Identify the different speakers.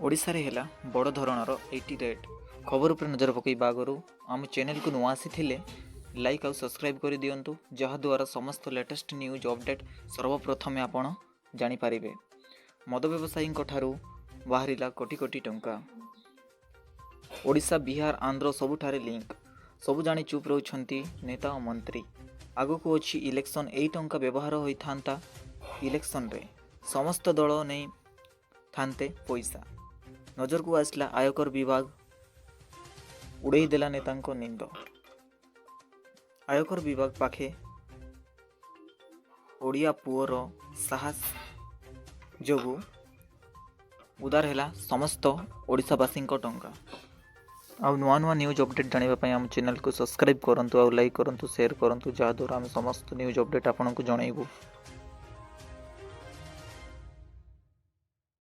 Speaker 1: ଓଡ଼ିଶାରେ ହେଲା ବଡ଼ ଧରଣର IT raid. ଖବର ଉପରେ ନଜର ପକାଇବା ଆଗରୁ ଆମ ଚ୍ୟାନେଲକୁ ନୂଆ ଆସିଥିଲେ ଲାଇକ୍ ଆଉ ସବସ୍କ୍ରାଇବ୍ କରିଦିଅନ୍ତୁ, ଯାହାଦ୍ୱାରା ସମସ୍ତ ଲେଟେଷ୍ଟ ନ୍ୟୁଜ୍ ଅପଡ଼େଟ୍ ସର୍ବପ୍ରଥମେ ଆପଣ ଜାଣିପାରିବେ। ମଦ ବ୍ୟବସାୟୀଙ୍କ ଠାରୁ ବାହାରିଲା କୋଟି କୋଟି ଟଙ୍କା। ଓଡ଼ିଶା, ବିହାର, ଆନ୍ଧ୍ର ସବୁଠାରେ ଲିଙ୍କ। ସବୁ ଜାଣି ଚୁପ୍ ରହୁଛନ୍ତି ନେତା ଓ ମନ୍ତ୍ରୀ। ଆଗକୁ ଅଛି ଇଲେକ୍ସନ୍। ଏଇ ଟଙ୍କା ବ୍ୟବହାର ହୋଇଥାନ୍ତା ଇଲେକ୍ସନରେ। ସମସ୍ତ ଦଳ ନେଇ ଥାନ୍ତେ ପଇସା। ନଜରକୁ ଆସିଲା ଆୟକର ବିଭାଗ, ଉଡ଼େଇ ଦେଲା ନେତାଙ୍କ ନିନ୍ଦ। ଆୟକର ବିଭାଗ ପାଖେ ଓଡ଼ିଆ ପୁଅର ସାହସ ଯୋଗୁଁ ଉଦ୍ଧାର ହେଲା ସମସ୍ତ ଓଡ଼ିଶାବାସୀଙ୍କ ଟଙ୍କା। ଆଉ ନୂଆ ନୂଆ ନ୍ୟୁଜ୍ ଅପଡ଼େଟ୍ ଜାଣିବା ପାଇଁ ଆମ ଚ୍ୟାନେଲକୁ ସବସ୍କ୍ରାଇବ୍ କରନ୍ତୁ ଆଉ ଲାଇକ୍ କରନ୍ତୁ, ସେୟାର କରନ୍ତୁ, ଯାହାଦ୍ୱାରା ଆମେ ସମସ୍ତ ନ୍ୟୁଜ୍ ଅପଡ଼େଟ୍ ଆପଣଙ୍କୁ ଜଣାଇବୁ।